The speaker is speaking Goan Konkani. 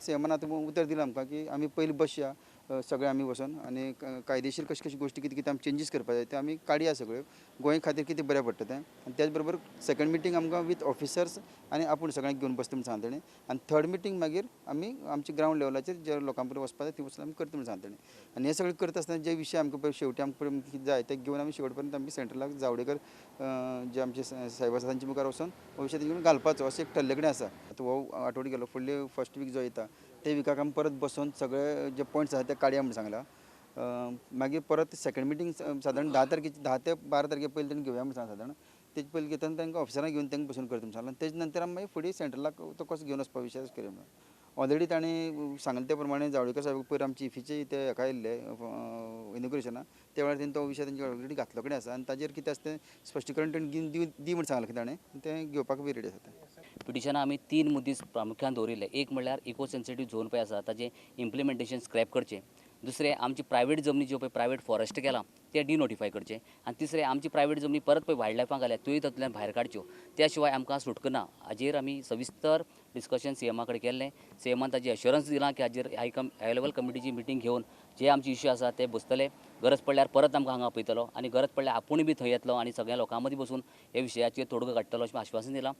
सीएमान आतां उतर दिलां आमकां की आमी पयलीं बसया सगळे आमी वचोन आनी कायदेशीर कशी कशी गोश्टी कितें कितें आमी चेंजीस करपाक जाय ते आमी काडया सगळ्यो, गोंय खातीर कितें बरें पडटा तें. आनी त्याच बरोबर सेकंड मिटींग आमकां वीथ ऑफिसर्स आनी आपूण सगळ्यांक घेवन बसता म्हूण सांगता तेणें. आनी थर्ड मिटींग मागीर आमी आमच्या ग्रावंड लेवलाचेर जे लोकां पर्यंत वचपाक जाय ती वचून आमी करता म्हूण सांगता तेणें. आनी हें सगळें करता आसतना जे विशय आमकां पळय शेवटी आमकां कितें जाय ते घेवन आमी शेवट पर्यंत आमी सेंट्रलाक जावडेकर जे आमचे साहेब आसा तांचे मुखार वचोन हो विशय तेंचे कडेन घालपाचो अशें एक ठरले कडेन आसा. आतां हो आठवडो गेलो, फुडले फर्स्ट वीक जो येता ते विकाक आमी परत बसोन सगळे जे पॉयंट्स आसा ते काडया म्हूण सांगलां. मागीर परत सेकंड मिटींग सादारण 10 तारखेची, 10 ते 12 तारखे पयलीं तेणी घेवया म्हूण सांगलां. सादारण तेजे पयलीं घेतना तांकां ऑफिसरांक घेवन तांकां बसून करता म्हूण सांगलां. तेजे नंतर आमी मागीर फुडें सेंट्रलाक तो कसो घेवन वचपा विशय करूया म्हणून ऑलरेडी ताणें सांगलें. ते प्रमाणे जावडेकर साहेब पयर आमची इफीचे ते हेका आयिल्ले इनॉग्रेशनाक, त्या वेळार तेणी तो विशय तेंचे ऑलरेडी घातलो कडेन आसा आनी ताजेर कितें आसा तें स्पश्टीकरण तेणी दी म्हूण सांगलां ताणें, तें घेवपाक बी रेडी आसा तें. पिटिशनां आमी 3 मुद्दे प्रामुख्यान दवरिल्ले. एक म्हणल्यार इको सेन्सिटीव झोन पळय आसा ताजें इम्प्लिमेंटेशन स्क्रॅप करचें, दुसरें आमची प्रायवेट जमनी ज्यो पळय प्रायवेट फॉरेस्ट केलां तें डिनोटिफाय करचें, आनी तिसरें आमची प्रायवेट जमनी परत पळय वायल्ड लायफाक घाल्या त्योय तातूंतल्यान भायर काडच्यो. त्या शिवाय आमकां सुटका ना. हाजेर आमी सविस्तर डिस्कशन सीएमा कडेन केल्लें. सीएमान ताजें एश्योरन्स दिलां की हाजेर हाय लेवल कमिटीची मिटींग घेवन जे आमचे इश्यू आसा ते बसतले, गरज पडल्यार परत आमकां हांगा आपयतलो आनी गरज पडल्यार आपूण बी थंय येतलो आनी सगळ्या लोकां मदीं बसून हे विशयाचेर तोडगो काडटलो अशें आश्वासन दिलां.